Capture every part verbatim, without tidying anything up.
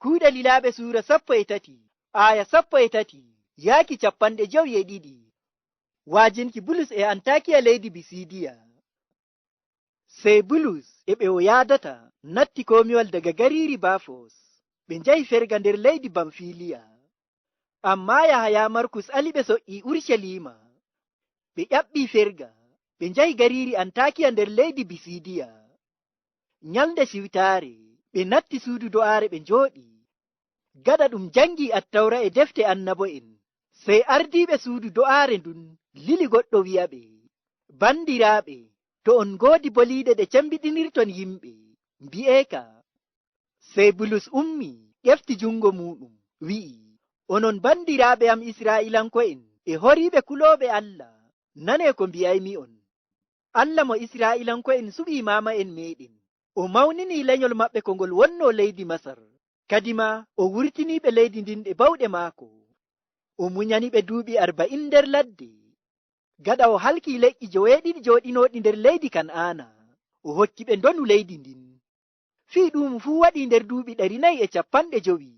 Kuuɗe Lilaaɓe suura sappo e tati, aaya sappo e tati, yaaki cappanɗe jowi e ɗiɗi. Waajinki Bulus e Antakiya leydi Bisidiya. Sey Bulus e ɓe o yaadata natti komiwal daga gariiri Bafos, ɓe njahi Ferga nder leydi Bamfiliya. Ammaa Yahaya Markus ali ɓe soƴƴi Urucaliima. Ɓe ƴaɓɓi Ferga, ɓe njahi gariiri Antakiya nder leydi Bisidiya. Nyalnde siwtaare, ɓe natti suudu do'aare ɓe njooɗi. Gaɗa ɗum janngi Attawra e defte annabo'en, sey ardiiɓe suudu do'aare ndun lili goɗɗo wi'a ɓe, "Banndiraaɓe, to on ngoodi boliiɗe ɗe cembiɗinirton yimɓe, mbi'eeka." Sey Bulus ummi, ƴefti junngo muuɗum, wi'i, "Onon banndiraaɓe am Israa'iilanko'en e horiiɓe kulooɓe Allah, nanee ko mbi'aymi'on. Allah mo Israa'iilanko'en suɓii maama'en meeɗen, o mawninii lenyol maɓɓe ko ngol wonnoo leydi Masar, kadimaa o wurtiniiɓe leydi ndin e bawɗe maako. O munyaniɓe duuɓi arba'in nder ladde. Gaɗa o halkii leƴƴi joweeɗiɗi jooɗinooɗi nder leydi Kan'aana, o hokkiɓe ndonu leydi ndin. Fii ɗu'um fuu waɗii nder duuɓi ɗari nayi e cappanɗe jowi.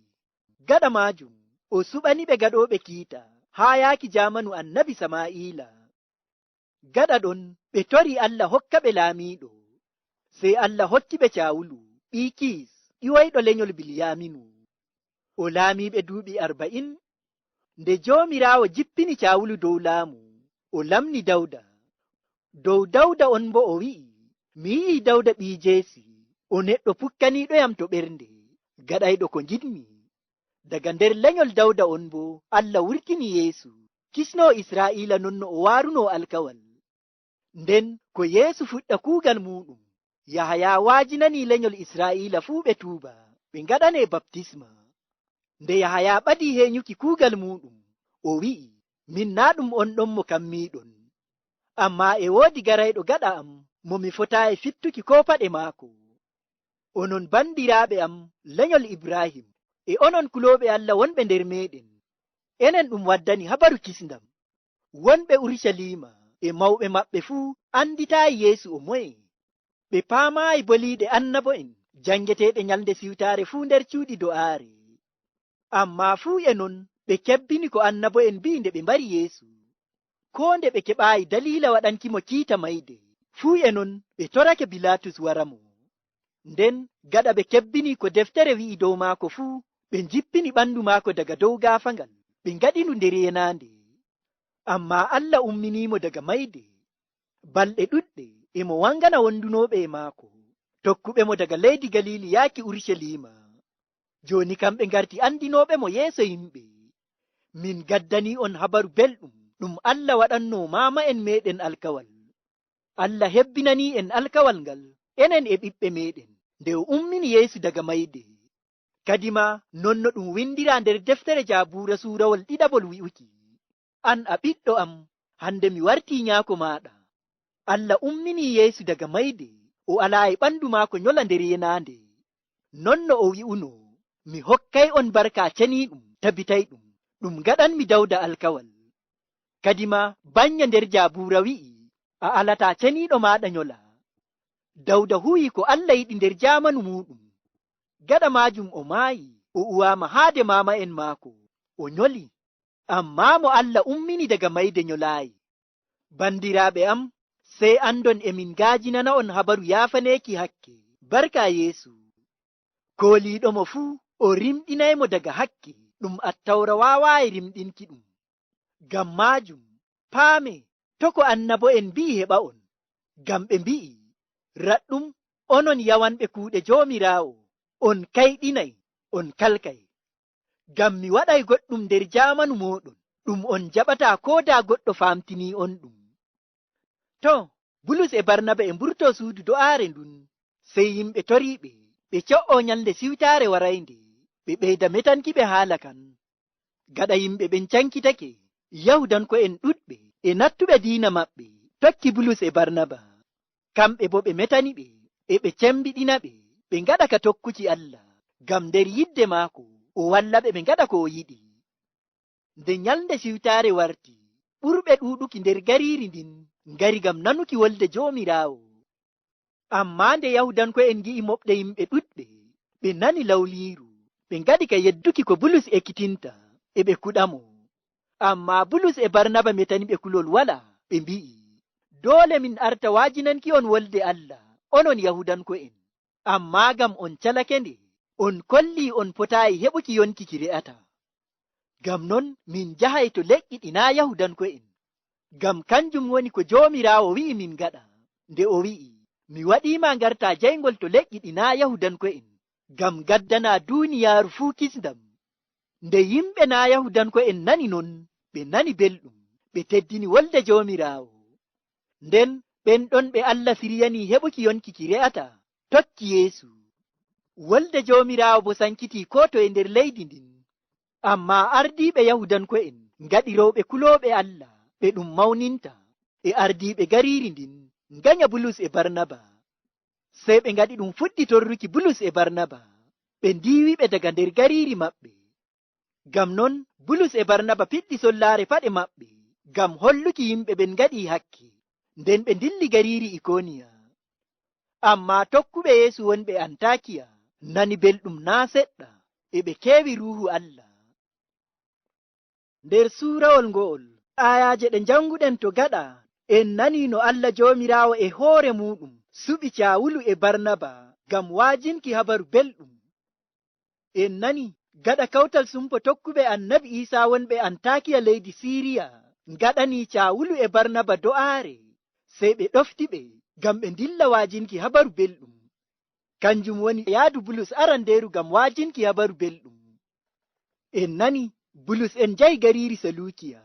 Gaɗa maajum, o suɓaniɓe gaɗooɓe kiita haa yaaki jaamanu annabi Samaa'iila." Gaɗa ɗon, ɓe torii Allah hokkaɓe laamiiɗo. Sey Allah hokkiɓe Caawulu ɓii Kiis, ƴiwoyɗo lenyol Bilyaaminu. O laamiiɓe duuɓi arba'in. Nde Joomiraawo jippini Caawulu dow laamu, o lamni Dawda. Dow Dawda on boo o wi'i, "Mi yi'ii Dawda ɓii Jeesi, o neɗɗo pukkaniiɗoyam to ɓernde, gaɗayɗo ko ngiɗmi." Daga nder lenyol Dawda on boo Allah wurtini Yeesu, kisnoo Israa'iila non no o waarunoo alkawal. Nden ko Yeesu fuɗɗa kuugal muuɗum, Yahaya waajinanii lenyol Israa'iila fuu ɓe tuuba, ɓe ngaɗanee baptisma. Nde Yahaya ɓadii heenyuki kuugal muuɗum, o wi'i, "Min naa ɗum on ɗon mo kammiiɗon. Ammaa e woodi garayɗo gaɗa am mo mi fotaayi fittuki koo paɗe maako." Onon banndiraaɓe am lenyol Ibraahim, e onon kulooɓe Allah wonɓe nder meeɗen, enen ɗum waddani habaru kisndam. Wonɓe Urucaliima e mawɓe maɓɓe fuu annditaayi Yeesu o moye. Ɓe paamaayi boliiɗe annabo'en janngeteeɗe nyalnde siwtaare fuu nder cuuɗi do'aare. Ammaa fuu e non ɓe kebbini ko annabo'en mbi'i nde ɓe mbari Yeesu. Koo nde ɓe keɓaayi daliila waɗanki mo kiita mayde, fuu e non ɓe torake Bilaatus wara mo. Nden gaɗa ɓe kebbini ko deftere wi'i dow maako fuu, ɓe njippini ɓandu maako daga dow gaafagal, ɓe ngaɗi ndu nder yenaande. Ammaa Allah umminii mo daga mayde. Balɗe ɗuɗɗe e mo wangana wondunooɓe e maako, tokkuɓe mo daga leydi Galiili yaaki Urucaliima. Jooni kam ɓe ngarti anndinooɓe mo yeeso yimɓe. Min gaddanii on habaru belɗum ɗum Allah waɗannoo maama'en meeɗen alkawal. Allah hebbinanii en alkawal ngal, enen e ɓiɓɓe meeɗen, nde o ummini Yeesu daga mayde. Kadimaa non no ɗum windiraa nder deftere Jaabuura suurawol ɗiɗawol wi'uki, "An a ɓiɗɗo am, hande mi wartii nyaako maaɗa." Allah umminii Yeesu daga mayde, o alaa e ɓandu maako nyola nder yenaande. Non no o wi'unoo, "Mi hokkay on barka ceniiɗum, tabitayɗum, ɗum ngaɗanmi Dawda alkawal." Kadimaa bannye nder Jaabuura wi'i, "A alataa ceniiɗo maaɗa nyola." Dawda huwii ko Allah yiɗi nder jaamanu muuɗum. Gaɗa maajum o maayi, o uwaama haade maama'en maako, o nyoli. Ammaa mo Allah ummini daga mayde nyolaayi. Bandiraaɓe am, sey andon e min ngaajinana on habaru yaafaneeki hakke, barka Yeesu. Kooliiɗo mo fuu, o rimɗinay mo daga hakke, ɗum Attawra waawaayi rimɗinki ɗum. Ngam maajum, paame, to' ko annabo'en mbi'i heɓa on. Ngam ɓe mbi'i, "Raɗɗum, onon yawanɓe kuuɗe Joomiraawo, on kayɗinay, on kalkay." Ngam mi waɗay goɗɗum nder jaamanu mooɗon, ɗum on njaɓataa koo daa goɗɗo faamtinii on ɗum. To, Bulus e Barnaba e mburtoo suudu do'aare ndun, sey yimɓe toriiɓe, ɓe co'oo nyalnde siwtaare waraynde, ɓe ɓeyda metanki ɓe haala kan. Gaɗa yimɓe ɓen cankitake, Yahuudanko'en ɗuɗɓe e nattuɓe diina maɓɓe tokki Bulus e Barnaba. Kamɓe boo ɓe metani ɓe, e ɓe cembiɗina ɓe, ɓe ngaɗa ka tokkuki Allah, ngam nder yidde maako o walla ɓe ɓe ngaɗa ko o yiɗi. Nde nyalnde siwtaare warti, ɓurɓe ɗuuɗuki nder gariiri ndin ngari ngam nanuki wolde Joomiraawo. Ammaa nde Yahuudanko'en ngi'i moɓɗe yimɓe ɗuɗɓe, ɓe nani lawliiru, Ɓe ngaɗi ka yedduki ko Bulus ekkitinta, e ɓe kuɗa mo. Ammaa Bulus e Barnaba metani ɓe kulol walaa, ɓe mbi'i, "Doole min arta waajinanki on wolde Allah, onon Yahuudanko'en. Ammaa ngam on calake nde, on kollii on potaayi heɓuki yonki ki re'ataa. Ngam non, min njahay to leƴƴi ɗi naa' Yahuudanko'en. Ngam kanjum woni ko Joomiraawo wi'i min ngaɗa, nde o wi'i, 'Mi waɗii ma ngartaa jayngol to leƴƴi ɗi naa' Yahuudanko'en, ngam ngaddanaa duuniyaaru fuu kisndam.'" Nde yimɓe naa' Yahuudanko'en nani non, ɓe nani belɗum, ɓe teddini wolde Joomiraawo. Nden ɓen ɗon ɓe Allah siryanii heɓuki yonki ki re'ataa, tokki Yeesu. Wolde Joomiraawo boo sankitii koo toye nder leydi ndin. Ammaa ardiiɓe Yahuudanko'en ngaɗi rewɓe kulooɓe Allah, ɓe ɗum mawninta, e ardiiɓe gariiri ndin nganya Bulus e Barnaba. Sey ɓe ngaɗi ɗum fuɗɗi torruki Bulus e Barnaba, ɓe ndiiwiɓe daga nder gariiri maɓɓe. Ngam non, Bulus e Barnaba piɗɗi sollaare paɗe maɓɓe, ngam holluki yimɓe ɓen ngaɗii hakke. Nden ɓe ndilli gariiri Ikooniya. Ammaa tokkuɓe Yeesu wonɓe Antaakiya nani belɗum naa' seɗɗa, e ɓe keewi Ruuhu Allah. Nder suurawol ngo'ol, aayaaje ɗe njanguɗen to gaɗa, en nanii no Allah Joomiraawo e hoore muuɗum suɓi Caawulu e Barnaba ngam waajinki Habaru Belɗum. En nanii, gaɗa kawtal sumpo tokkuɓe Annabi Iisaa wonɓe Antaakiya leydi Siiriya ngaɗanii Caawulu e Barnaba do'aare, sey ɓe ɗoftiɓe ngam ɓe ndilla waajinki Habaru Belɗum. Kanjum woni yaadu Bulus arandeeru ngam waajinki Habaru Belɗum. En nanii, Bulus en njahi gariiri Saluukiya.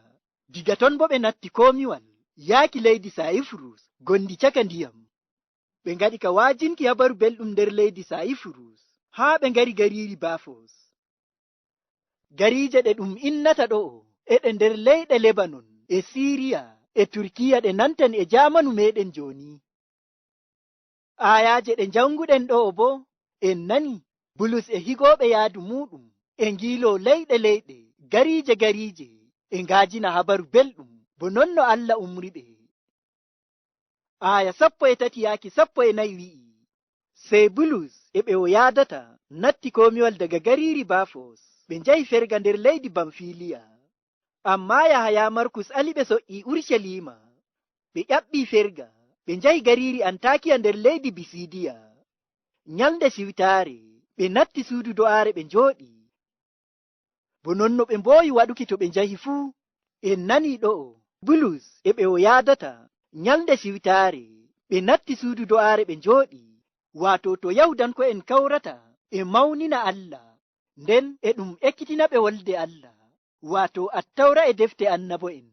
Diga ton boo ɓe natti komiwal, yaaki leydi Sayifurus, gondi caka ndiyam. Ɓe ngaɗi ka waajinki Habaru Belɗum nder leydi Sayifurus, haa ɓe ngari gariiri Bafos. Gariije ɗe ɗum innata ɗo'o, e ɗe nder leyɗe Lebanon, e Siiriya, e Turkiya ɗe nantan e jaamanu meeɗen jooni. Aayaaje ɗe njanguɗen ɗo'o boo, en nani Bulus e higooɓe yaadu muuɗum e ngiiloo leyɗe leyɗe, gariije gariije, e ngaajina Habaru Belɗum, bo non no Allah umri ɓe. Aaya sappo e tati yaaki sappo e nayi wi'i, "Sey Bulus e ɓe o yaadata natti komiwal daga gariiri Bafos, ɓe njahi Ferga nder leydi Bamfiliya. Ammaa Yahaya Markus ali ɓe soƴƴii Urucaliima. Ɓe ƴaɓɓii Ferga, ɓe njahi gariiri Antaakiya nder leydi Bisiidiya. Nyalnde Siwtaare, ɓe natti suudu do'aare ɓe njooɗii. Bo non no ɓe mboowi waɗuki to ɓe njahi fuu, en nanii ɗo'o, Bulus e ɓe o yaadata, nyalnde Siwtaare, ɓe natti suudu do'aare ɓe njooɗii, waato to Yahuudanko'en kawrata e mawnina Allah, nden e ɗum ekkitina ɓe wolde Allah, waato Attawra e defte annabo'en."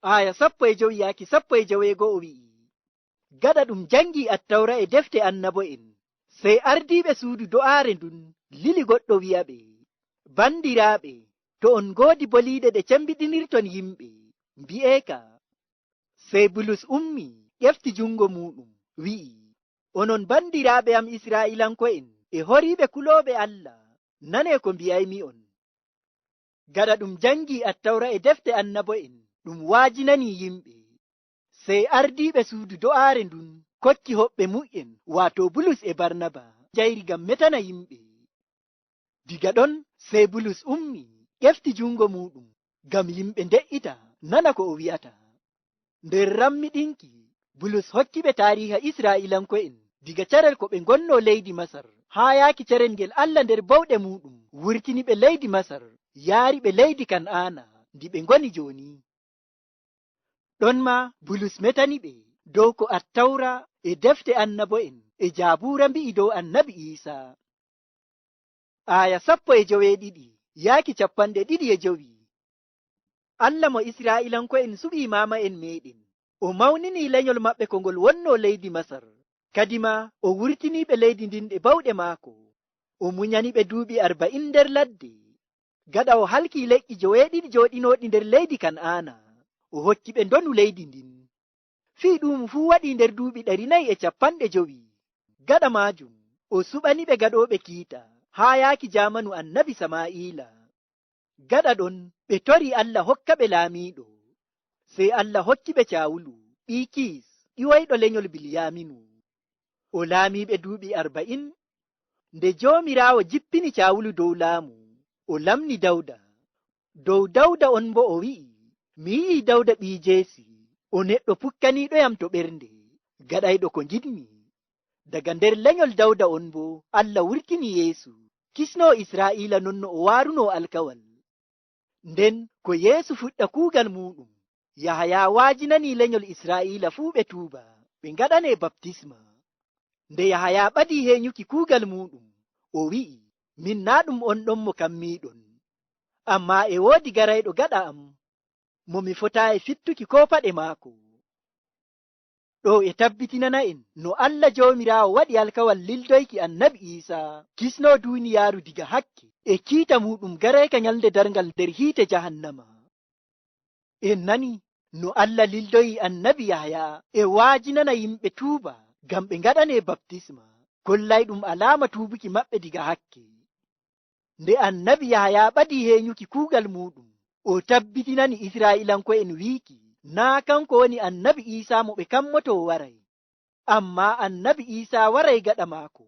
Aaya sappo e jowi yaaki sappo e joweego'o wi'i, "Gaɗa ɗum jangii Attawra e defte annabo'en, sey ardiiɓe suudu do'aare ndun lili goɗɗo wi'a ɓe, 'Bandiraaɓe, to on ngoodi boliiɗe ɗe cembiɗinirton yimɓe, mbi'eeka.'" Sey Bulus ummii, ƴefti jungo muuɗum, wi'i, "Onon bandiraaɓe am Israa'iilanko'en e horiiɓe kulooɓe Allah, nanee ko mbi'aymi'on. Gaɗa ɗum jangii Attawra e defte annabo'en, ɗum waajinanii yimɓe." Sey ardiiɓe suudu do'aare ndun kokki hoɓɓe mu'en, waato Bulus e Barnaba, njayri ngam metana yimɓe. Diga ɗon, sey Bulus ummii, ƴefti jungo muuɗum, ngam yimɓe nde'ita, nana ko o wi'ata. Nder rammiɗinki, Bulus hokki ɓe taariiha Israa'iilanko'en, diga carel ko ɓe ngonnoo leydi Masar, haa yaaki carel ngel Allah nder bawɗe muuɗum wurtini ɓe leydi Masar, yaari ɓe leydi Kan'aana, ndi ɓe ngoni jooni. Ɗon maa Bulus metani ɓe dow ko Attawra e defte annabo'en e Jaabuura mbi'i dow Annabi Iisa. Aaya sappo e joweeɗiɗi yaaki cappanɗe ɗiɗi e jowi. Allah mo Israa'iilanko'en suɓii maama'en meeɗen, o mawninii lenyol maɓɓe ko ngol wonnoo leydi Masar. Kadimaa o wurtinii ɓe leydi ndin e bawɗe maako. O munyani ɓe duuɓi arba'in nder ladde. Gaɗa o halkii leƴƴi joweeɗiɗi jooɗinooɗi nder leydi Kan'aana, o hokki ɓe ndonu leydi ndin. Fii ɗu'um fuu waɗii nder duuɓi ɗari nayi e cappanɗe jowi. Gaɗa maajum, o suɓani ɓe gaɗooɓe kiita, haa yaaki jaamanu Annabi Samaa'iila. Gaɗa ɗon, ɓe torii Allah hokka ɓe laamiiɗo. Sey Allah hokki ɓe Caawulu, ɓii Kiis, ƴiwoyɗo lenyol Bilyaminu. O laamii ɓe duuɓi arba'in. Nde Joomiraawo jippini Caawulu dow laamu, o lamni Dawda. Dow Dawda on boo o wi'i, "Mi yi'ii Dawda ɓii Jesi, o neɗɗo pukkaniiɗo yam to ɓernde, gaɗayɗo ko ngiɗmi." Daga nder lenyol Dawda on boo, Allah wurtini Yeesu, kisnoowo Isra'iila non no o waarunoo alkawal. Nden ko Yeesu fuɗɗa kuugal muuɗum, Yahaya waajinanii lenyol Isra'iila fuu ɓe tuuba, ɓe ngaɗanee baptisma. Nde Yahaya ɓadii heenyuki kuugal muuɗum, o wi'i, "Min naa ɗum on ɗon mo kammiiɗon. Ammaa e woodi garayɗo gaɗa am, mo mi fotaayi fittuki koo paɗe maako." Ɗo e tabbitinana en no Allah Joomiraawo waɗi alkawal lildoyki Annabi Iisa, kisnoo duuniyaaru diga hakke, e kiita muuɗum gareyka nyalnde darngal nder hiite jahannama. En nani no Allah lildoyi Annabi Yahaya e waajinana yimɓe tuuba ngam ɓe ngaɗanee baptisma, kollayɗum alaama tuubuki maɓɓe diga hakke. Nde Annabi Yahaya ɓadii heenyuki kuugal muuɗum, o tabbitinani Isra'ilanko'en wiiki, naa kanko woni Annabi Iisa mo ɓe kammoto o waray. Ammaa Annabi Iisa waray gaɗa maako.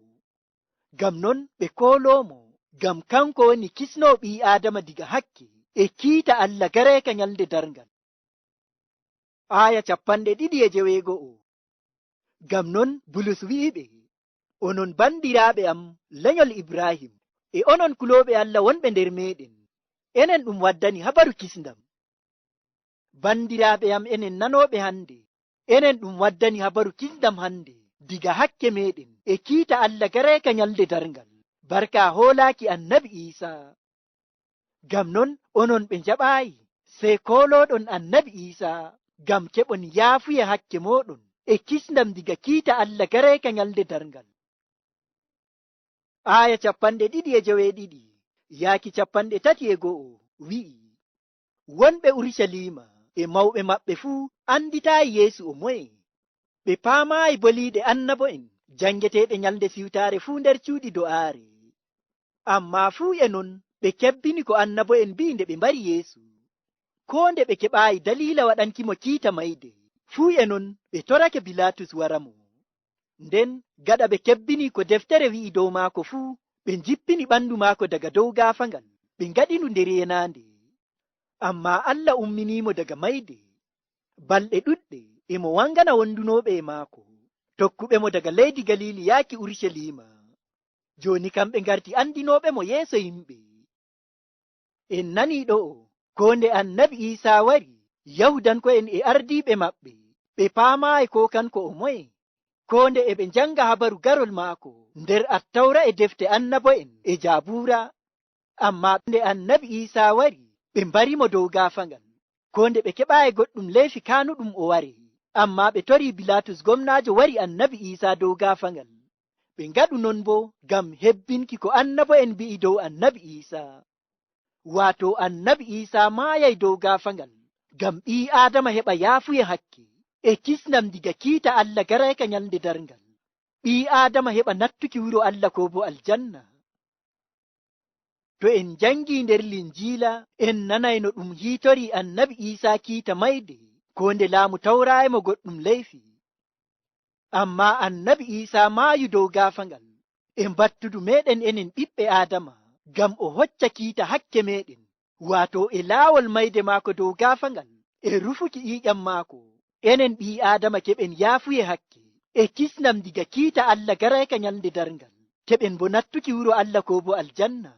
Ngam non ɓe kooloo mo, ngam kanko woni kisnoowo ɓii Aadama diga hakke, e kiita Allah gareyka nyalnde darngal. Aaya capanɗe ɗiɗi e joweego'o. Ngam non Bulus wi'i ɓe, "Onon bandiraaɓe am, lenyol Ibraahim, e onon kulooɓe Allah wonɓe nder meeɗen, enen ɗum waddani habaru kisndam." Bandiraaɓe am, enen nanooɓe hannde, enen ɗum waddani habaru kisndam hannde, diga hakke meeɗen, e kiita Allah gareyka nyalnde darngal, barka hoolaaki Annabi Iisa. Ngam non onon ɓe njaɓaayi, sey koolooɗon Annabi Iisa, ngam keɓon yaafuye hakke mooɗon, e kisndam diga kiita Allah gareyka nyalnde darngal. Aaya capanɗe ɗiɗi e joweeɗiɗi, yaaki capanɗe tati e go'o wi'i, "Wonɓe Urucaliima e mawɓe maɓɓe fuu annditaayi Yeesu o moye. Ɓe paamaayi boliiɗe annabo'en janngeteeɗe nyalnde siwtaare fuu nder cuuɗi do'aare. Ammaa fuu e non ɓe kebbini ko annabo'en mbi'i nde ɓe mbari Yeesu. Koo nde ɓe keɓaayi daliila waɗanki mo kiita mayde, fuu e non ɓe torake Bilaatus wara mo. Nden gaɗa ɓe kebbini ko deftere wi'i dow maako fuu, ɓe njippini ɓandu maako daga dow gaafagal, ɓe ngaɗi ndu nder yenaande. Ammaa Allah umminii mo daga mayde. Balɗe ɗuɗɗe e mo wangana wondunooɓe e maako, tokkuɓe mo daga leydi Galiili yaaki Urucaliima. Jooni kam ɓe ngarti anndinooɓe mo yeeso yimɓe." En nanii ɗo'o, koo nde Annabi Iisa wari, Yahuudanko'en e ardiiɓe maɓɓe, ɓe paamaayi koo kanko o moye. Koo nde e ɓe njannga habaru garol maako nder Attawra e defte annabo'en e Jaabuura. Ammaa nde Annabi Iisa wari, ɓe mbari mo dow gaafagal. Koo nde ɓe keɓaayi goɗɗum leefi kaanuɗum o ware, ammaa ɓe torii Bilaatus gomnaajo wari Annabi Iisa dow gaafagal. Ɓe ngaɗu non boo ngam hebbinki ko annabo'en mbi'i dow Annabi Iisa. Waato Annabi Iisa maayay dow gaafagal, ngam ɓii Aadama heɓa yaafuye hakke, e kisndam diga kiita Allah garayka nyalnde darngal. Ɓii Aadama heɓa nattuki wuro Allah koo boo aljanna. To en njanngi nder Linjiila, en nanay no ɗum hiitorii Annabi Iisa kiita mayde, koo nde laamu tawraay mo goɗɗum leyfi. Ammaa Annabi Iisa maayu dow gaafagal, e mbattudu meeɗen enen ɓiɓɓe Aadama, ngam o hocca kiita hakke meeɗen, waato e laawol mayde maako dow gaafagal, e rufuki ƴiiƴam maako, enen ɓii Aadama keɓen yaafuye hakke, e kisnam diga kiita Allah garayka nyalnde darngal, keɓen boo nattuki wuro Allah koo boo aljanna.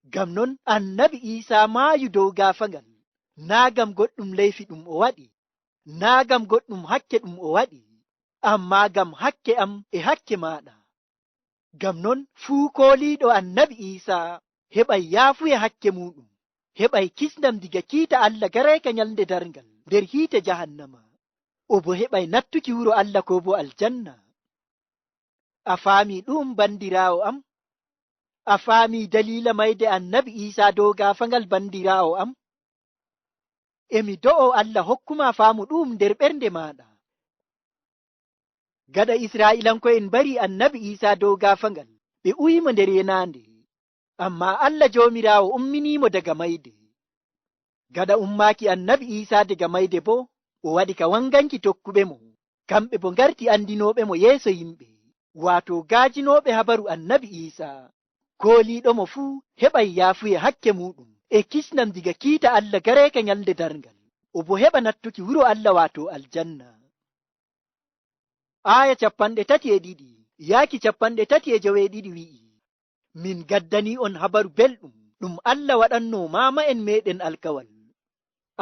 Ngam non Annabi Iisa maayu dow gaafagal, naa ngam goɗɗum leyfi ɗum o waɗi, naa ngam goɗɗum hakke ɗum o waɗi, ammaa ngam hakke am e hakke maaɗa. Ngam non fuu kooliiɗo Annabi Iisa heɓay yaafuye hakke muuɗum, heɓay kisnam diga kiita Allah garayka nyalnde darngal nder hiite jahannama. O boo heɓay nattuki wuro Allah koo boo aljanna. A faami ɗu'um, bandiraawo am? A faami daliila mayde Annabi Iisa dow gaafagal, bandiraawo am? E mi do'o Allah hokkuma faamu ɗu'um nder ɓernde maaɗa. Gaɗa Isra'ilanko'en mbari Annabi Iisa dow gaafagal, ɓe uwi mo nder yenaande. Ammaa Allah Joomiraawo umminii mo daga mayde. Gaɗa ummaaki Annabi Iisa daga mayde boo, o waɗi ka wanganki tokkuɓe mo, kamɓe boo ngarti anndinooɓe mo yeeso yimɓe. waato gaajinooɓe habaru annabi Iisaa. Kooliiɗo mo fuu heɓay yaafuye hakke muuɗum e kisnam diga kiita Allah gareeka nyalnde darngal. O boo heɓa nattuki wuro Allah, waato aljanna. Aaya capanɗe tati e ɗiɗi yaaki capanɗe tati e joweeɗiɗi wi'i, "Min gaddanii on habaru belɗum ɗum Allah waɗannoo maama'en meeɗen alkawal.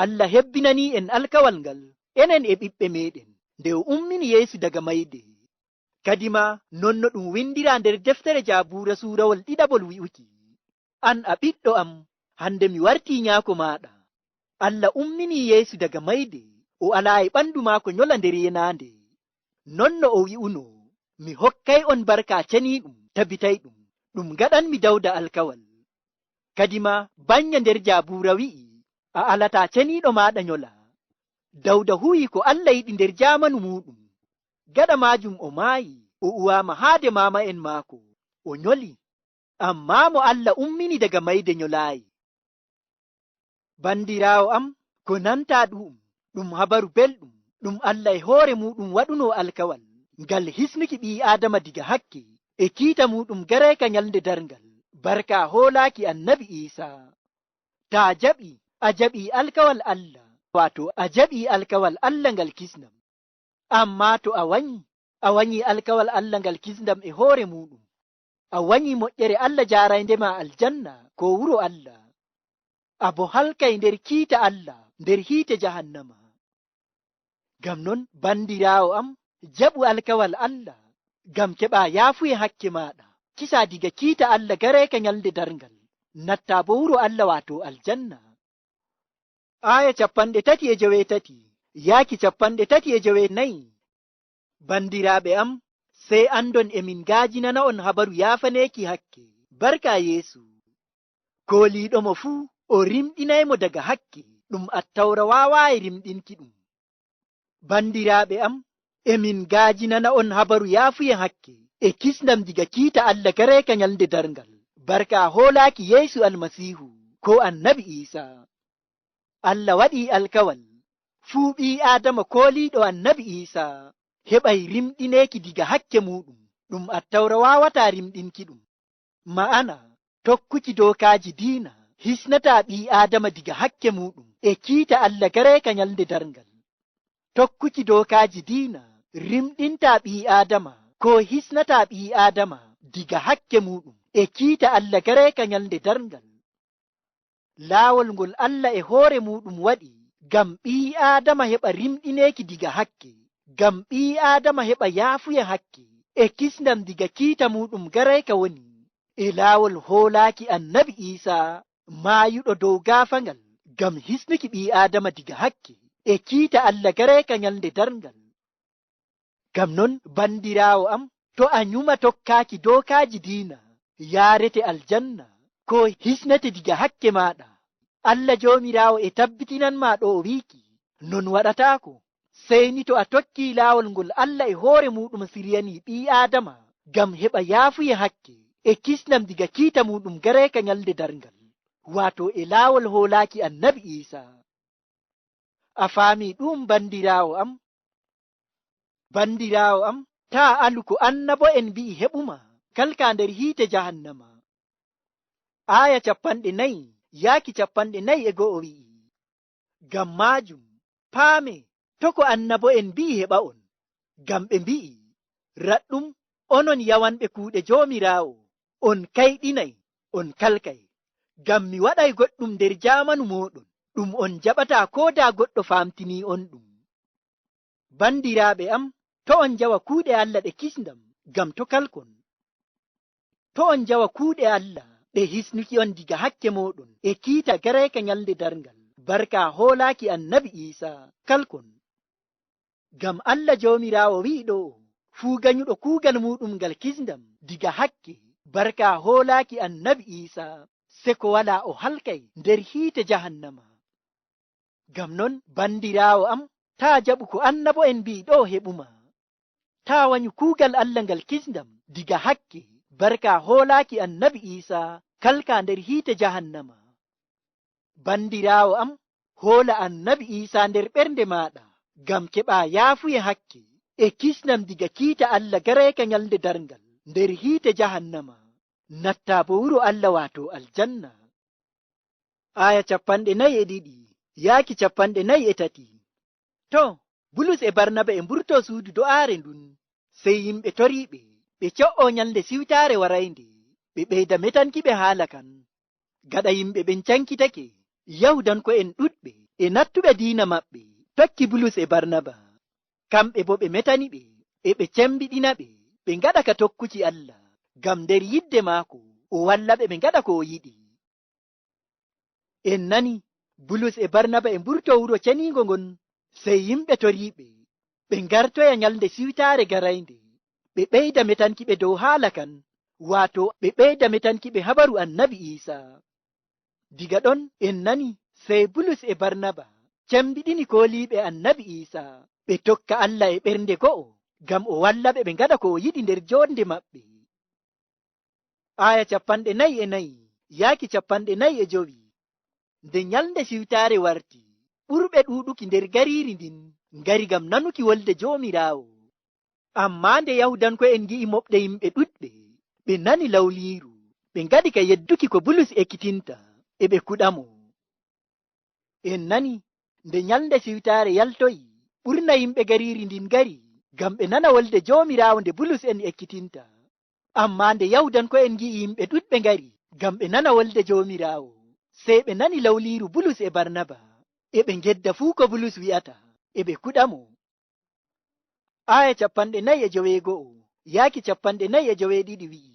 Allah hebbinanii en alkawal ngal, enen e ɓiɓɓe meeɗen, nde o ummini Yeesu daga mayde. Kadimaa non no ɗum windiraa nder deftere Jaabuura suurawol ɗiɗawol wi'uki, 'An a ɓiɗɗo am, hande mi wartii nyaako maaɗa.' Allah umminii Yeesu daga mayde, o alaa e ɓandu maako nyola nder yenaande. Non no o wi'unoo, 'Mi hokkay on barka ceniiɗum, tabitayɗum, ɗum ngaɗanmi Dawda alkawal.' Kadimaa banya nder Jaabuura wi'i, 'A alataa ceniiɗo maaɗa nyola.' Dawda huwii ko Allah yiɗi nder jaamanu muuɗum. Gaɗa maajum o maayi, o uwaama haade maama'en maako, o nyoli. Ammaa mo Allah ummini daga mayde nyolaayi. Bandiraawo am, ko nantaa ɗu'um, ɗum habaru belɗum, ɗum Allah e hoore muuɗum waɗunoo alkawal, ngal hisnuki ɓii Aadama diga hakke, e kiita muuɗum gareeka nyalnde darngal, barka hoolaaki annabi Iisaa. Taa jaɓi, a jaɓi alkawal Allah, waato a jaɓi alkawal Allah ngal kisnam. Ammaa to a wanyi, a wanyi alkawal Allah ngal kisndam e hoore muuɗum. A wanyi moƴƴere Allah jaaraynde ma aljanna, ko wuro Allah. A bo halkay nder kiita Allah, nder hiite jahannama. Ngam non, bandiraawo am, jaɓu alkawal Allah, ngam keɓa yaafuye hakke maaɗa, kisa diga kiita Allah gareeka nyalnde darngal, natta bo wuro Allah, waato aljanna. Aaya capanɗe tati e joweetati yaaki capanɗe tati e joweenayi. Bandiraaɓe am, sey andon e min ngaajinana on habaru yaafaneeki hakke, barka Yeesu. Kooliiɗo mo fuu, o rimɗinay mo daga hakke, ɗum Attawra waawaayi rimɗinki ɗum. Bandiraaɓe am, e min ngaajinana on habaru yaafuye hakke, e kisndam diga kiita Allah gareeka nyalnde darngal, barka hoolaaki Yeesu Almasiihu, ko annabi Iisaa. Allah waɗii alkawal, fuu ɓii Aadama kooliiɗo annabi Iisaa, heɓay rimɗineeki diga hakke muuɗum, ɗum Attawra waawataa rimɗinki ɗum. Ma'ana, tokkuki dookaaji diina hisnataa ɓii Aadama diga hakke muuɗum e kiita Allah gareeka nyalnde darngal. Tokkuki dookaaji diina rimɗintaa ɓii Aadama, koo hisnataa ɓii Aadama diga hakke muuɗum e kiita Allah gareeka nyalnde darngal. Laawol ngol Allah e hoore muuɗum waɗi ngam ɓii Aadama heɓa rimɗineeki diga hakke, ngam ɓii Aadama heɓa yaafuye hakke e kisndam diga kiita muuɗum gareeka woni e laawol hoolaaki annabi Iisaa, maayuɗo dow gaafaŋgal ngam hisnuki ɓii Aadama diga hakke e kiita Allah gareeka nyalnde darngal. Ngam non, bandiraawo am, to a nyuma tokkaaki dookaaji diina, yaarete aljanna, koo hisnete diga hakke maaɗa. Allah Joomiraawo e tabbitinanmaa ɗo o wiiki, non waɗataako, sey ni to a tokkii laawol ngol Allah e hoore muuɗum siryanii ɓii Aadama, ngam heɓa yaafuye hakke e kisnam diga kiita muuɗum gareeka nyalnde darngal, waato e laawol hoolaaki annabi Iisaa. A faamii ɗuum, bandiraawo am? Bandiraawo am, taa alu ko annabo'en mbi'i heɓu ma, kalka nder hiite jahannama. Aaya capanɗe nayi yaaki capanɗe nayi e go'o wi'i, "Ngam maajum, paame, to' ko annabo'en mbi'i heɓa on. Ngam ɓe mbi'i, 'Raɗɗum, onon yawanɓe kuuɗe Joomiraawo, on kayɗinay, on kalkay. Ngam mi waɗay goɗɗum nder jaamanu mooɗon, ɗum on njaɓataa koo daa goɗɗo faamtinii on ɗum.'" Bandiraaɓe am, to' on njawa kuuɗe Allah ɗe kisndam, ngam to' kalkon. To' on njawa kuuɗe Allah ɗe hisnuki on diga hakke mooɗon e kiita gareeka nyalnde darngal, barka hoolaaki annabi Iisa, kalkon. Ngam Allah Joomiraawo wi'i ɗo'o, fuu ganyuɗo kuugal muuɗum ngal kisndam diga hakke, barka hoolaaki annabi Iisa, seko walaa o halkay nder hiite jahannama. Ngam non, bandiraawo am, taa jaɓu ko annabo'en mbi'i ɗo'o heɓu ma. Taa wanyu kuugal Allah ngal kisndam diga hakke, barka hoolaaki annabi Iisa, kalka nder hiite jahannama. Bandiraawo am, hoola annabi Iisa nder ɓernde maaɗa, ngam keɓa yaafuye hakke e kisnam diga kiita Allah gareyka nyalnde darngal nder hiite jahannama, nattaa boo wuro Allah, waato aljanna. Aaya capanɗe nayi e ɗiɗi yaaki capanɗe nayi e tati. To, Bulus e Barnaba e mburtoo suudu do'aare ndun, sey yimɓe toriiɓe, ɓe co'oo nyalnde siwtaare waraynde, ɓe ɓeyda metankiɓe haala kan. Gaɗa yimɓe ɓen cankitake, Yahuudanko'en ɗuɗɓe e nattuɓe diina maɓɓe tokki Bulus e Barnaba. Kamɓe boo ɓe metaniɓe, e ɓe cembiɗinaɓe, ɓe ngaɗa ka tokkuki Allah, ngam nder yidde maako, o wallaɓe ɓe ngaɗa ko o yiɗi. En nani, Bulus e Barnaba e mburtoo wuro ceniingo ngon, sey yimɓe toriiɓe, ɓe ngartoya nyalnde siwtaare garaynde, ɓe ɓeyda metankiɓe dow haala kan, waato ɓe ɓeyda metankiɓe habaru Annabi Iisa. Diga ɗon en nani, sey Bulus e Barnaba cembiɗini kooliiɓe Annabi Iisa, ɓe tokka Allah e ɓernde go'o, ngam o wallaɓe ɓe ngaɗa ko o yiɗi nder joonde maɓɓe. Aaya capanɗe nayi e nayi yaaki capanɗe nayi e jowi. Nde nyalnde siwtaare warti, ɓurɓe ɗuuɗuki nder gariiri ndin ngari ngam nanuki wolde Joomiraawo. Ammaa nde Yahuudanko'en ngi'i moɓɗe yimɓe ɗuɗɓe, ɓe nani lawliiru, ɓe ngaɗi ka yedduki ko Bulus ekkitinta, e ɓe kuɗamo. En nani, nde nyalnde siwtaare yaltoyi, ɓurna yimɓe gariiri ndin ngari ngam ɓe nana wolde Joomiraawo nde Bulus en ekkitinta. Ammaa nde Yahuudanko'en ngi'i yimɓe ɗuɗɓe ngari ngam ɓe nana wolde Joomiraawo, sey ɓe nani lawliiru Bulus e Barnaba, e ɓe ngedda fuu ko Bulus wi'ata, e ɓe kuɗamo. Aaya capanɗe nayi e joweego'o yaaki capanɗe nayi e joweeɗiɗi wi'i,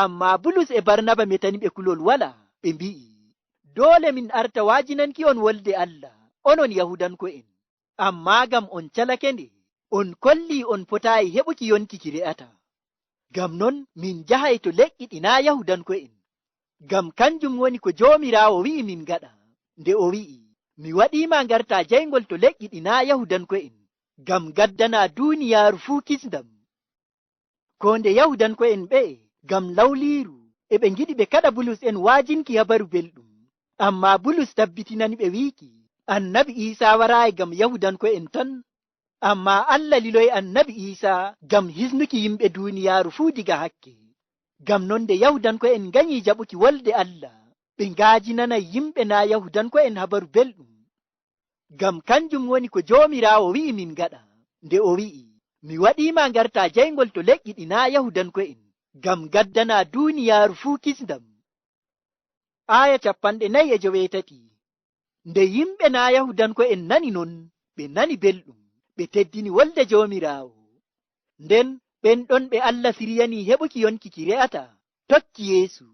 ammaa Bulus e Barnaba metani ɓe kulol walaa, ɓe mbi'i, doole min arta wa'ajinanki'on wolde Allah, onon Yahuudanko'en. Ammaa ngam on calake nde, on kollii on potaayi heɓuki yonki ki re'ataa. Ngam non min njahay to leƴƴi ɗi naa' Yahuudanko'en. Ngam kanjum woni ko Joomiraawo wi'i min ngaɗa, nde o wi'i, mi waɗiima ngartaa jayngol to leƴƴi ɗi naa' Yahuudanko'en, ngam ngaddanaa duuniyaaru fuu kisndam. Koo nde Yahuudanko'en ɓe'e, ngam lawliiru, e ɓe ngiɗi ɓe kaɗa Bulus en wa'ajinki Habaru Belɗum. Ammaa Bulus tabbitinani ɓe wiiki, Annabi Iisa waraayi ngam Yahuudanko'en tan. Ammaa Allah liloyi Annabi Iisa ngam hisnuki yimɓe duuniyaaru fuu diga hakke. Ngam non nde Yahuudanko'en nganyii jaɓuki wolde Allah, ɓe nga'ajinanay yimɓe naa' Yahuudanko'en Habaru Belɗum. Ngam kanjum woni ko Joomiraawo wi'i min ngaɗa, nde o wi'i, mi waɗiima ngartaa jayngol to leƴƴi ɗi naa' Yahuudanko'en, ngam ngaddanaa duuniyaaru fuu kisndam. Aaya capanɗe nayi e joweetati. Nde yimɓe naa' Yahuudanko'en nani non, ɓe nani belɗum, ɓe teddini wolde Joomiraawo. Nden ɓen ɗon ɓe Allah siryanii heɓuki yonki ki re'ataa, tokki Yeesu.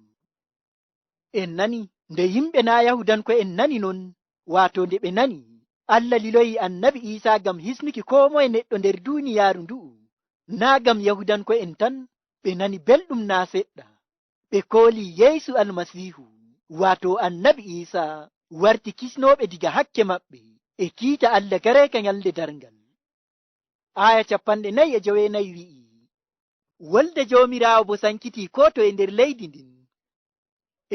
En nani, nde yimɓe naa' Yahuudanko'en nani non, waato nde ɓe nani Allah liloyi Annabi Iisa ngam hisnuki koo moye neɗɗo nder duuniyaaru ndu'u, naa' ngam Yahuudanko'en tan, ɓe nani belɗum naa' seɗɗa. Ɓe kooli Yeesu Almasiihu, waato Annabi Iisa, warti kisnooɓe diga hakke maɓɓe, e kiita Allah gareyka nyalnde darngal. Aaya capanɗe nayi e joweenayi wi'i, wolde Joomiraawo boo sankitii koo toye nder leydi ndin.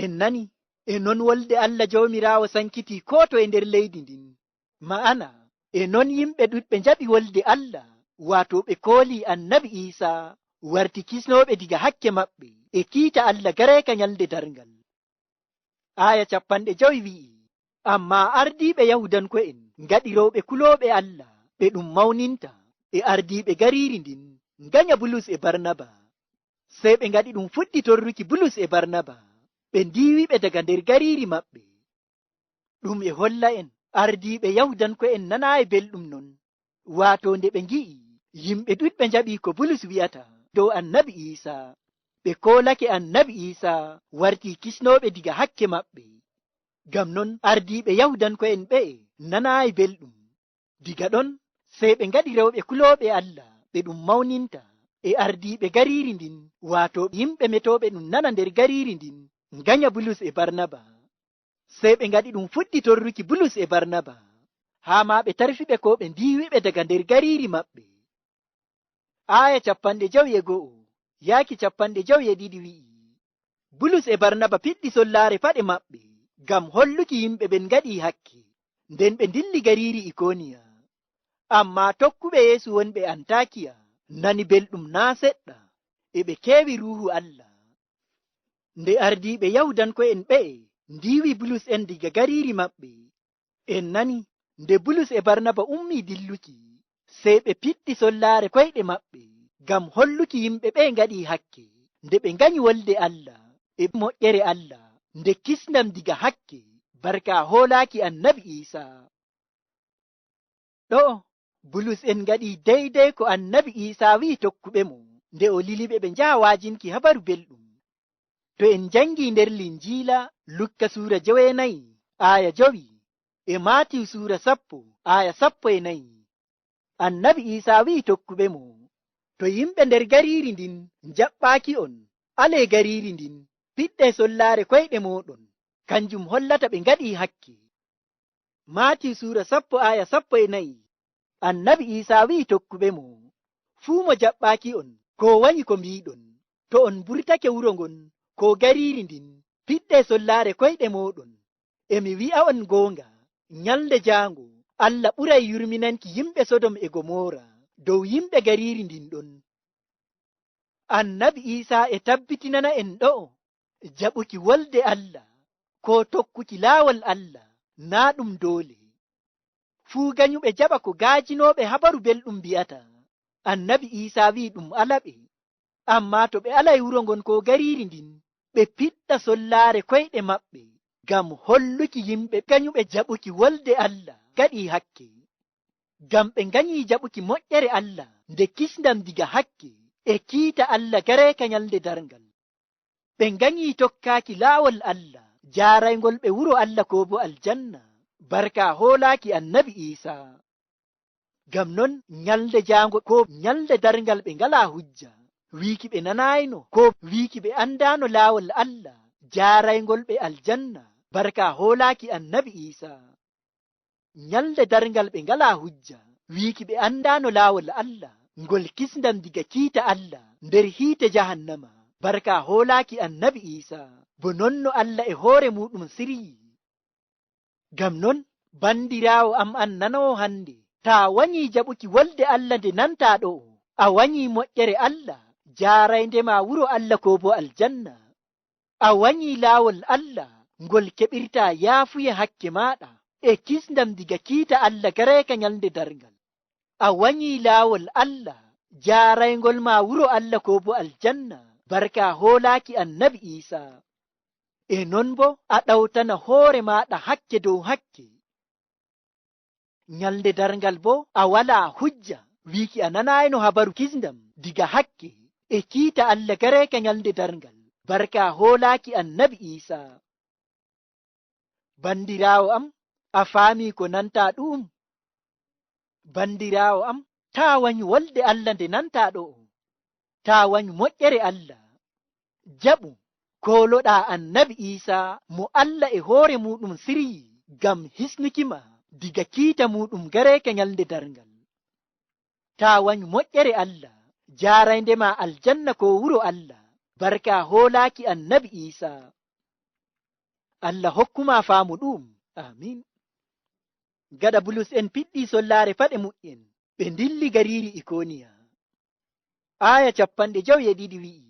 En nani, e non wolde Allah Joomiraawo sankitii koo toye nder leydi ndin. Ma'ana, e non yimɓe ɗuɗɓe njaɓi wolde Allah, waato ɓe koolii Annabi Iisa, warti kisnooɓe diga hakke maɓɓe, e kiita Allah gareyka nyalnde darngal. Aaya capanɗe jowi wi'i, ammaa ardiiɓe Yahuudanko'en ngaɗi rewɓe kulooɓe Allah, ɓe ɗum mawninta, e ardiiɓe gariiri ndin, nganya Bulus e Barnaba. Sey ɓe ngaɗi ɗum fuɗɗi torruki Bulus e Barnaba, ɓe ndiiwiɓe daga nder gariiri maɓɓe. Ɗum e holla'en, ardiiɓe Yahuudanko'en nanaayi belɗum non, waato nde ɓe ngi'i yimɓe ɗuɗɓe njaɓii ko Bulus wi'ata dow Annabi Iisa, ɓe koolake Annabi Iisa wartii kisnooɓe diga hakke maɓɓe. Ngam non, ardiiɓe Yahuudanko'en ɓe'e nanaayi belɗum. Diga ɗon, sey ɓe ngaɗi rewɓe kulooɓe Allah, ɓe ɗum mawninta, e ardiiɓe gariiri ndin, waato yimɓe metooɓe ɗum nana nder gariiri ndin, nganya Bulus e Barnaba. Sey ɓe ngaɗi ɗum fuɗɗi torruki Bulus e Barnaba, haa maa ɓe tarfiɓe koo ɓe ndiiwiɓe daga nder gariiri maɓɓe. Aaya capanɗe jowi e go'o, yaaki capanɗe jowi e ɗiɗi wi'i, Bulus e Barnaba piɗɗi sollaare paɗe maɓɓe, ngam holluki yimɓe ɓen ngaɗii hakke. Nden ɓe ndilli gariiri Ikooniya. Ammaa tokkuɓe Yeesu wonɓe Antakiya nani belɗum naa' seɗɗa, e ɓe keewi Ruuhu Allah. Nde ardiiɓe Yahuudanko'en ɓe'e ndiiwi Bulus en diga gariiri maɓɓe, en nani, nde Bulus e Barnaba ummii dilluki, sey ɓe piɗɗi sollaare koyɗe maɓɓe ngam holluki yimɓe ɓe'e ngaɗii hakke, nde ɓe nganyi wolde Allah e moƴƴere Allah, nde kisndam diga hakke, barka hoolaaki Annabi Iisa. Ɗo'o, Bulus en ngaɗii deydey ko Annabi Iisa wi'i tokkuɓemo, nde o liliɓe ɓe njaha wa'ajinki Habaru Belɗum. To en njangii nder Linjiila Lukka suura joweenayi, aaya jowi, e Maatiyu suura sappo, aaya sappo e nayi, Annabi Iisa wi'i tokkuɓemo, "To yimɓe nder gariiri ndin njaɓɓaaki'on, alee gariiri ndin, piɗɗee sollaare koyɗe mooɗon." Kanjum hollata ɓe ngaɗii hakke. Maatiyu suura sappo, aaya sappo e nayi, Annabi Iisa wi'i tokkuɓemo, "Fuu mo jaɓɓaaki'on, koo wanyi ko mbiiɗon, to on mburtake wuro ngon koo gariiri ndin, piɗɗee sollaare koyɗe mooɗon. E mi wi'a'on goonga, nyalnde jaango Allah ɓuray yurminanki yimɓe Sodom e Gomoora dow yimɓe gariiri ndin ɗon." Annabi Iisa e tabbitinana en ɗo'o, jaɓuki wolde Allah, koo tokkuki laawol Allah, naa' ɗum doole. Fuu ganyuɓe jaɓa ko gaajinooɓe Habaru Belɗum mbi'ata. Annabi Iisa wi'i ɗum alaɓe. Ammaa to ɓe alay wuro ngon koo gariiri ndin, ɓe piɗɗa sollaare koyɗe maɓɓe, ngam holluki yimɓe ganyuɓe jaɓuki wolde Allah ngaɗii hakke. Ngam ɓe nganyii jaɓuki moƴƴere Allah nde kisndam diga hakke, e kiita Allah gareeka nyalnde darngal. Ɓe nganyii tokkaaki laawol Allah, jaarayngol ɓe wuro Allah koo boo aljanna, barka hoolaaki Annabi Iisa. Ngam non, nyalnde jaango koo nyalnde darngal ɓe ngalaa hujja, wiiki ɓe nanaayno koo wiiki ɓe andaano laawol Allah, jaarayngol ɓe aljanna, barka hoolaaki Annabi Iisa. Nyalnde darngal ɓe ngalaa hujja, wiiki ɓe andaano laawol Allah, ngol kisndam diga kiita Allah nder hiite jahannama, barka hoolaaki Annabi Iisa, bo non no Allah e hoore muuɗum siryi. Ngam non, bandiraawo am an nanoowo hande, taa wanyii jaɓuki wolde Allah nde nantaa ɗo'o, a wanyii moƴƴere Allah, jaaraynde ma wuro Allah koo boo aljanna. A wanyii laawol Allah ngol keɓirtaa yaafuye hakke maaɗa e kisndam diga kiita Allah gareeka nyalnde darngal. A wanyii laawol Allah jaarayngol ma wuro Allah koo boo aljanna, barka hoolaaki Annabi Iisa. E non boo a ɗawtana hoore maaɗa hakke dow hakke. Nyalnde darngal boo a walaa hujja wiiki a nanaayno habaru kisndam diga hakke e kiita Allah gareeka nyalnde darngal, barka hoolaaki Annabi Iisa. Bandiraawo am, a faamii ko nantaa ɗu'um? Bandiraawo am, taa wanyu wolde Allah nde nantaa ɗo'o. Taa wanyu moƴƴere Allah. Jaɓu, kooloɗaa Annabi Iisa mo Allah e hoore muuɗum siryi ngam hisnuki ma diga kiita muuɗum gareeka nyalnde darngal. Taa wanyu moƴƴere Allah, jaaraynde ma aljanna koo wuro Allah, barka hoolaaki Annabi Iisa. Allah hokku ma faamu ɗu'um. Aamin. Gaɗa Bulus en piɗɗii sollaare paɗe mu'en, ɓe ndilli gariiri Ikoniya. Aaya cappanɗe jowi e ɗiɗi wi'i,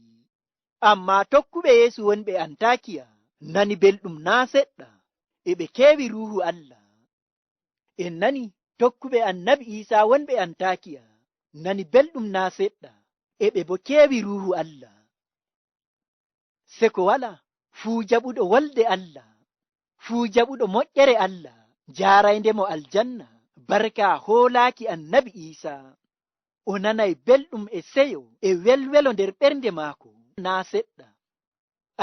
"Ammaa tokkuɓe Yeesu wonɓe Antakiya nani belɗum naa' seɗɗa, e ɓe keewi Ruuhu Allah." En nani tokkuɓe Annabi Iisa wonɓe Antakiya nani belɗum naa' seɗɗa, e ɓe boo keewi Ruuhu Allah. Seko walaa, fuu jaɓuɗo wolde Allah, fuu jaɓuɗo moƴƴere Allah, jaaraynde mo aljanna, barka hoolaaki Annabi Iisa. O nanay belɗum e seyo e welwelo nder ɓernde maako naa' seɗɗa.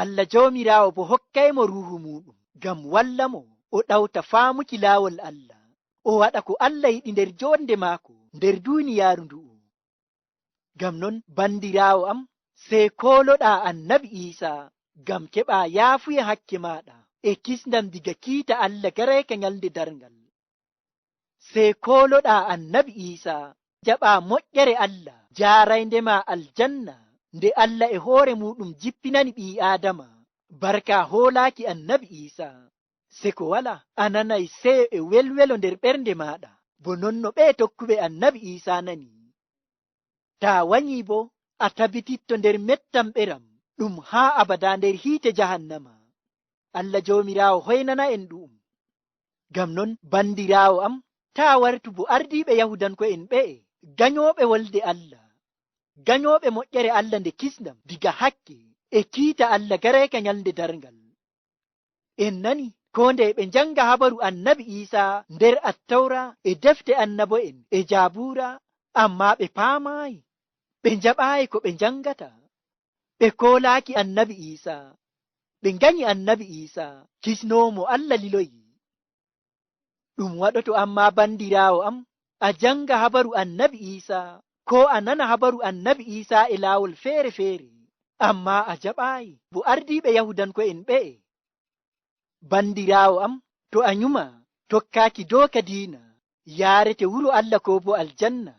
Allah Joomiraawo boo hokkaymo Ruuhu muuɗum ngam wallamo o ɗawta faamuki laawol Allah, o waɗa ko Allah yiɗi nder joonde maako nder duuniyaaru ndu'u. Ngam non, bandiraawo am, sey kooloɗaa Annabi Iisa ngam keɓaa yaafuye hakke maaɗa e kisndam diga kiita Allah gareeka nyalnde darngal. Sey kooloɗaa Annabi Iisa, jaɓaa moƴƴere Allah, jaaraynde ma aljanna, nde Allah e hoore muuɗum jippinani ɓii Aadama, barka hoolaaki Annabi Iisa. Seko walaa, a nanay seyo e welwelo nder ɓernde maaɗa, bo non no ɓee tokkuɓe annabi Iisaa nani. Taa wanyii bo, a tabititto nder mettamɓeram ɗum haa abadaa nder hiite jahannama. Alla Joomiraawo hoynana en ɗu'um. Ngam non, bandiraawo am, taa wartu bo ardiiɓe Yahuudanko'en ɓe'e, ganyooɓe wolde Alla, ganyooɓe moƴƴere Alla nde kisndam diga hakke e kiita Alla gareeka nyalnde darngal. En nani, koo ndeye ɓe njannga habaru annabi Iisaa nder Attawra e defte annabo'en e Jaabuura, ammaa ɓe paamaayi. Ɓe njaɓaayi ko ɓe njanngata. Ɓe koolaaki annabi Iisaa. Ɓe nganyi annabi Iisaa, kisnoowo mo Alla liloyi. Ɗum waɗoto ammaa, bandiraawo am, a jannga habaru annabi Iisaa, koo a nana habaru annabi Iisaa e laawol feere-feere, ammaa a jaɓaayi bo ardiiɓe Yahuudanko'en ɓe'e. Bandiraawo am, to a nyuma tokkaaki dooka diina, yaarete wuro Alla koo bo aljanna.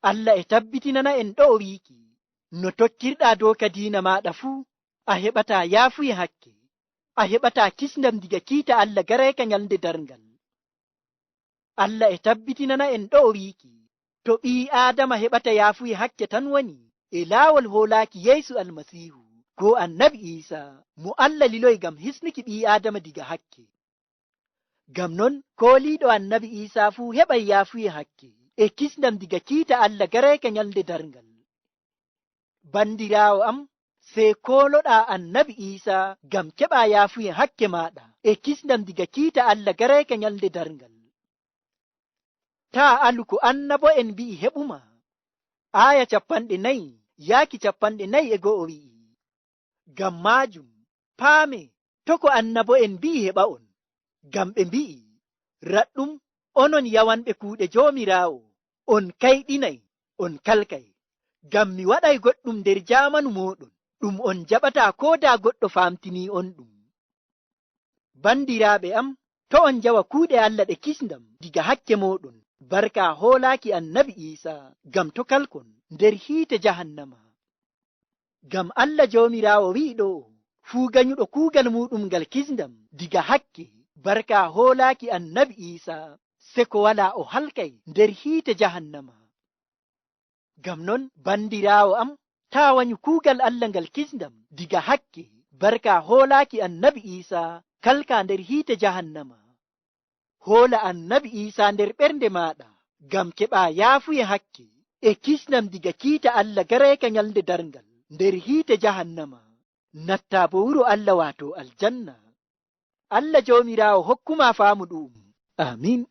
Alla e tabbitinana en ɗo'o wiiki, no tokkirɗaa dooka diina maaɗa fuu, a heɓataa yaafuye hakke, a heɓataa kisndam diga kiita Alla gareeka nyalnde darngal. Alla e tabbitinana en ɗo'o wiiki, to ɓii Aadama heɓata yaafuye hakke tan woni e laawol hoolaaki Yeesu Almasiihu, koo annabi Iisaa, mo Alla liloyi ngam hisnuki ɓii Aadama diga hakke. Ngam non, kooliiɗo annabi Iisaa fuu heɓay yaafuye hakke e kisndam diga kiita Alla gareeka nyalnde darngal. Bandiraawo am, sey kooloɗaa annabi Iisaa ngam keɓaa yaafuye hakke maaɗa e kisndam diga kiita Alla gareeka nyalnde darngal. Taa alu ko annabo'en mbi'i heɓumaa. Aaya cappanɗe nayi yaaki cappanɗe nayi e go'o wi'i, ngam maajum, paamee to' ko annabo'en mbi'i heɓa'on. Ngam ɓe mbi'i, raɗɗum, onon yawanɓe kuuɗe Joomiraawo, on kayɗinay, on kalkay. Ngam mi waɗay goɗɗum nder jaamanu mooɗon, ɗum on njaɓataa koo daa goɗɗo faamtinii'onɗum. Bandiraaɓe am, to' on njawa kuuɗe Alla ɗe kisndam diga hakke mooɗon, barka hoolaaki annabi Iisaa, ngam to' kalkon nder hiite jahannama. Ngam Alla Joomiraawo wi'i ɗo'o, fuu ganyuɗo kuugal muuɗum ngal kisndam diga hakke, barka hoolaaki annabi Iisaa, seko walaa o halkay nder hiite jahannama. Ngam non, bandiraawo am, taa wanyu kuugal Alla ngal kisndam diga hakke, barka hoolaaki annabi Iisaa, kalkaa nder hiite jahannama. Hoola annabi Iisaa nder ɓernde maaɗa, ngam keɓaa yaafuye hakke e kisndam diga kiita Alla gareeka nyalnde darngal nder hiite jahannama. Nattaa bo wuro Alla, waato aljanna. Alla Joomiraawo hokkumaa faamu ɗu'um. Aamiin.